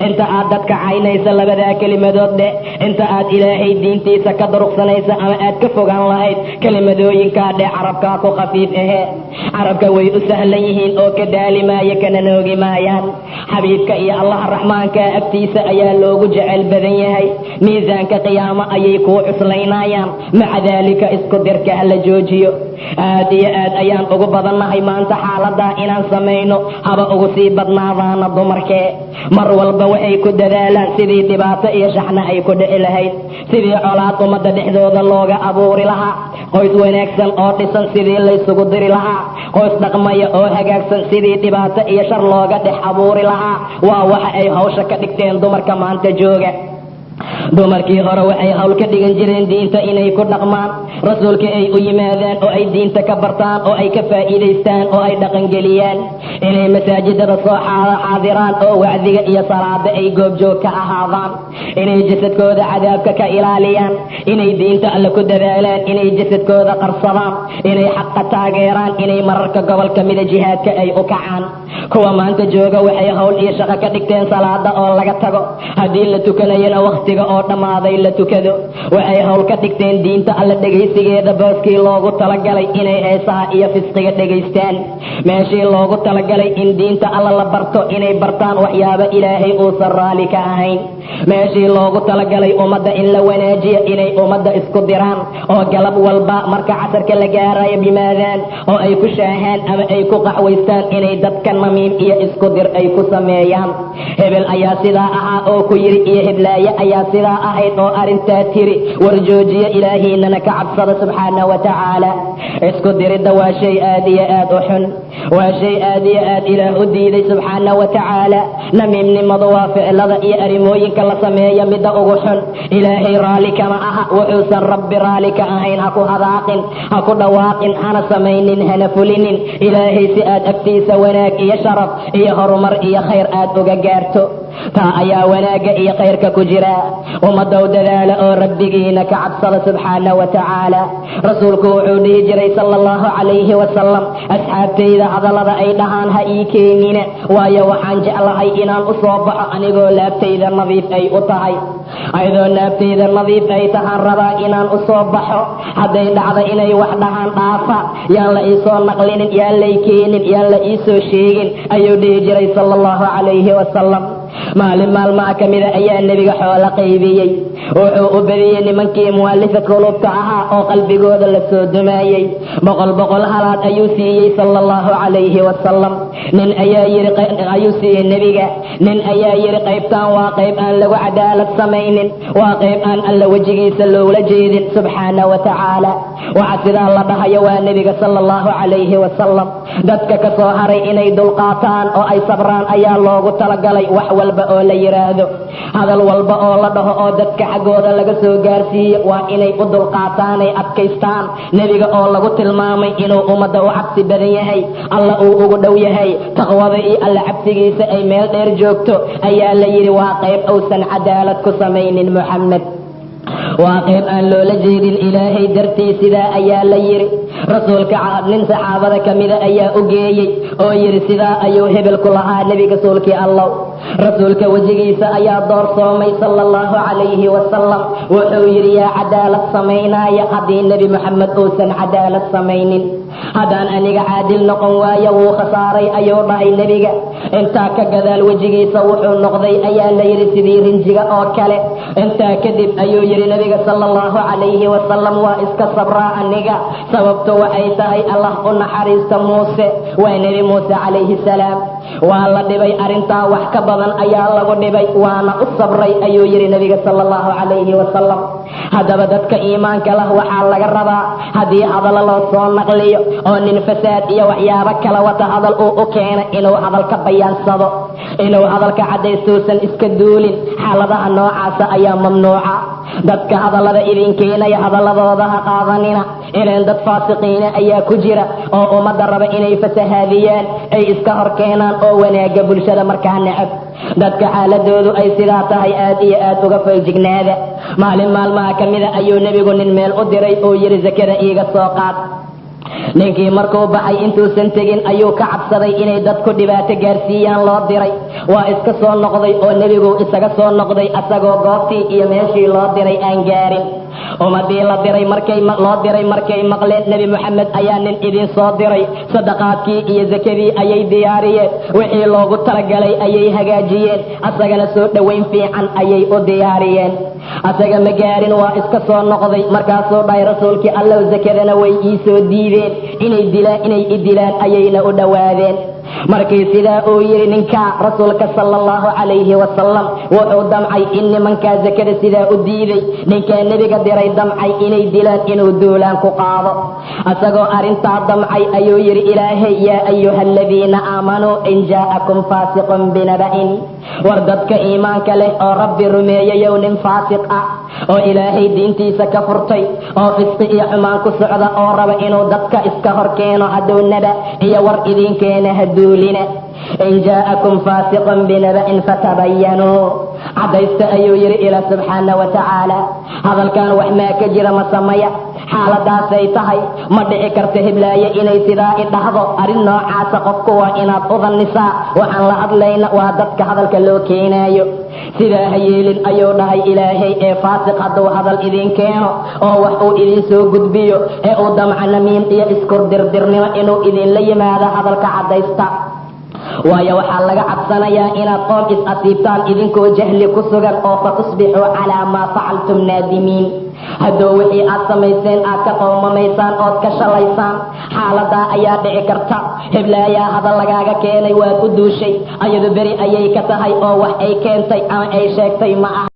Inta aad dadka caynaysa, labadaa kelimadood dhe. Inta aad Ilaahay diintiisa ka duruqsanaysa ama aad ka fogaan lahayd, kelimadooyinkaa dhe. Carabkaa ku khafiif ahe, carabka way u sahlan yihiin oo ka daali maayo kana noogi maayaan. Xabiibka iyo Allaha Raxmaanka agtiisa ayaa loogu jecel badan yahay, miisaanka qiyaamo ayay kuu cuslaynayaan. Maca daalika, isku dirka hala joojiyo. Aad iyo aad ayaan ugu badannahay maanta xaaladaa inaan samayno, haba ugu sii badnaadaana dumarkee. Mar walba waxay ku dadaalaan sidii dhibaato iyo shaxna ay ku dhici lahayd, sidii colaad ummadda dhexdooda looga abuuri lahaa, qoys wanaagsan oo dhisan sidii laysugu diri lahaa, qoys dhaqmaya oo hagaagsan sidii dhibaato iyo shar looga dhex abuuri lahaa. Waa waxa ay hawsha ka dhigteen dumarka maanta jooga. Dumarkii hore waxay hawl ka dhigan jireen diinta inay ku dhaqmaan, Rasuulka ay u yimaadaan oo ay diinta ka bartaan oo ay ka faa'iidaystaan oo ay dhaqangeliyaan, inay masaajidada soo xaadiraan oo wacdiga iyo salaada ay goobjoog ka ahaadaan, inay jasadkooda cadaabka ka ilaaliyaan, inay diinta Alle ku dadaalaan, inay jasadkooda qarsadaan, inay xaqa taageeraan, inay mararka gobol ka mida jihaadka ay u kacaan. Kuwa maanta jooga waxay hawl iyo shaqo ka dhigteen salaada oo laga tago, haddii la tukanayana wakhtiga oo dhammaaday la tukado. Waxay hawl ka dhigteen diinta Alle dhegaysigeeda booskii loogu talagalay inay heesaha iyo fisqiga dhegaystaan, meeshii loogu talagalay in diinta Alla la barto inay bartaan waxyaabo Ilaahay uusan raali ka ahayn, meeshii loogu talagalay ummadda in la wanaajiyo inay ummadda isku diraan, oo galab walba marka casarka la gaarayo yimaadaan oo ay ku shaahaan ama ay ku qaxwaystaan inay dadka namiim iyo isku dir ay ku sameeyaan. Hebel ayaa sidaa ahaa oo ku yidhi, iyo heblaaye ayaa sidaa ahayd oo arrintaa tiri. War joojiya, Ilaahiinana ka cabsada subxaana wa tacaala. Isku diridda waa shay aad iyo aad u xun, waa shay aad iyo aad Ilaah u diiday subxaana wa tacaala. Namiimnimadu waa ficilada iyo arrimooyinka la sameeya midda ugu xun. Ilaahay raalli kama aha. Wuxuusan Rabbi raalli ka ahayn ha ku hadaaqin, ha ku dhawaaqin, hana samaynin, hana fulinin, Ilaahay si aad agtiisa wanaag iyo sharaf iyo horumar iyo khayr aad uga gaarto. Taa ayaa wanaagga iyo khayrka ku jira. Ummaddow, dadaala oo Rabbigiina ka cabsada subxaana wa tacaala. Rasuulku wuxuu dhihi jiray sala Allahu calayhi wasalam: "Asxaabtayda hadallada ay dhahaan ha ii keenina, waayo waxaan jeclahay inaan u soo baxo anigoo laabtayda nadiif ay u tahay. Ayadoo laabtayda nadiif ay tahaan rabaa inaan u soo baxo. Hadday dhacdo inay wax dhahaan, dhaafa, yaan la iisoo naqlinin, yaan lay keenin, yaan la iisoo sheegin," ayuu dhihi jiray sala Allahu calayhi wasalam. Maalin maalmaha ka mida ayaa Nebiga xoolo qaybiyey. Wuxuu u badiyey nimankii mu'alifa quluubta ahaa oo qalbigooda la soo dumaayey. 100 100 halaad ayuu siiyey sala Allahu calayhi wasalam. Nin ayaa yidhi, ayuu siiyey Nebiga, nin ayaa yidhi: "Qaybtaan waa qayb aan lagu cadaalad samaynin, waa qayb aan Alla wejigiisa loola jeedin subxaana wa tacaala." Waxa sidaa la dhahayo waa Nebiga sala Allahu calayhi wasalam. Dadka ka soo haray inay dulqaataan oo ay sabraan ayaa loogu talagalay. Wax walba oo la yidhaahdo, hadal walba oo la dhaho oo dadka xaggooda laga soo gaarsiiyo, waa inay u dulqaataanay adkaystaan. Nebiga oo lagu tilmaamay inuu ummadda u cabsi badan yahay, Alla uu ugu dhow yahay, taqwada iyo Alla cabsigiisa ay meel dheer joogto, ayaa la yidhi waa qayb uusan cadaalad ku samaynin Muxamed, waa qayb aan loola jeedin Ilaahay dartii. Sidaa ayaa la yidhi. Rasuulka nin saxaabada kamida ayaa u geeyey oo yidhi: "Sidaa ayuu hebel ku lahaa, Nebiga rasuulkii Allow." Rasuulka wejigiisa ayaa doorsoomay sala Allahu calayhi wasalam. Wuxuu yidhi: "Yaa cadaalad samaynaya haddii Nebi Moxamed uusan cadaalad samaynin? Haddaan aniga caadil noqon waayo, wuu khasaaray," ayuu dhahay Nebiga. Intaa ka gadaal wejigiisa wuxuu noqday ayaa la yidhi sidii rinjiga oo kale. Intaa kadib ayuu yidhi Nebiga sala Allahu calayhi wasalam: "Waa iska sabraa aniga, sababtu waxay tahay Allah u naxariista Muuse." Waa Nebi Muuse calayhi salaam. "Waa la dhibay, arrintaa wax ka badan ayaa lagu dhibay, waana u sabray," ayuu yidhi Nebiga sala Allahu calayhi wasalam. Haddaba dadka iimaanka lah waxaa laga rabaa haddii hadallo loo soo naqliyo oo nin fasaad iyo waxyaabo kala wata hadal uu u keena, inuu hadalka bayaansado, inuu hadalka caddaystuusan iska duulin. Xaaladaha noocaasa ayaa mamnuuca. Dadka hadallada idin keenaya hadalladooda ha qaadanina, ileen dad faasiqiina ayaa ku jira oo ummadda raba inay fasahaadiyaan, ay iska hor keenaan oo wanaagga bulshada markaa necab. Dadka xaaladoodu ay sidaa tahay aad iyo aad uga feejignaada. Maalin maalmaha ka mida ayuu Nebigu nin meel u diray oo yidhi: "Zakada iiga soo qaad." Ninkii markuu baxay intuusan tegin ayuu ka cabsaday inay dadku dhibaato gaarsiiyaan loo diray. Waa iska soo noqday oo nebigu isaga soo noqday asagoo goobtii iyo meeshii loo diray aan gaarin. Ummadii la diray markay loo diray markay maqleen Nebi Muxamed ayaa nin idin soo diray, sadaqaadkii iyo zakadii ayay diyaariyeen, wixii loogu talagalay ayay hagaajiyeen, asagana soo dhoweyn fiican ayay u diyaariyeen. Asaga ma gaarin, waa iska soo noqday. Markaasuu dhahay rasuulkii Allow, zakadana way ii soo diideen, inay dilaan inay i dilaan ayayna u dhowaadeen. Markii sidaa uu yidhi ninkaa, rasuulka sala allahu calayhi wasalam wuxuu damcay in nimankaa zakada sidaa u diiday, ninkaa nebiga diray damcay inay dilaan, inuu duulaan ku qaado. Asagoo arrintaa damcay ayuu yidhi Ilaahay, yaa ayuha aladiina aamanuu in jaa'akum faasiqun binaba'in. War dadka iimaanka leh oo Rabbi rumeeyayow, nin faasiq ah oo Ilaahay diintiisa ka furtay oo fisqi iyo xumaan ku socda oo raba inuu dadka iska hor keeno, hadduu naba iyo war idin keena haduulina. In jaa'akum faasiqun binaba'in fatabayanuu, cadaysta ayuu yidhi Ilaah subxaana wa tacaala. Hadalkan wax maa ka jira ma samaya? Xaaladaasay tahay, ma dhici karta hiblaaye inay sidaa i dhahdo. Arrin noocaasa qofku waa inaad u dhannisaa. Waxaan la hadlayna waa dadka hadalka loo keenaayo. Sidaa ha yeelin ayuu dhahay Ilaahay, ee faasiq hadduu hadal idin keeno oo wax uu idin soo gudbiyo ee uu damca namiim iyo iskurdirdirnimo inuu idinla yimaado, hadalka caddaysta. Waayo, waxaa laga cabsanayaa inaad qoom is asiibtaan idinkoo jahli ku sugan oo fatusbixuu calaa maa facaltum naadimiin. Hadduu wixii aad samayseen aad ka qoomamaysaan ood ka shalaysaan, xaaladaa ayaa dhici karta. Heblaayaa hadal lagaaga keenay, waad u duushay, ayadu beri ayay ka tahay oo wax ay keentay ama ay sheegtay ma aha.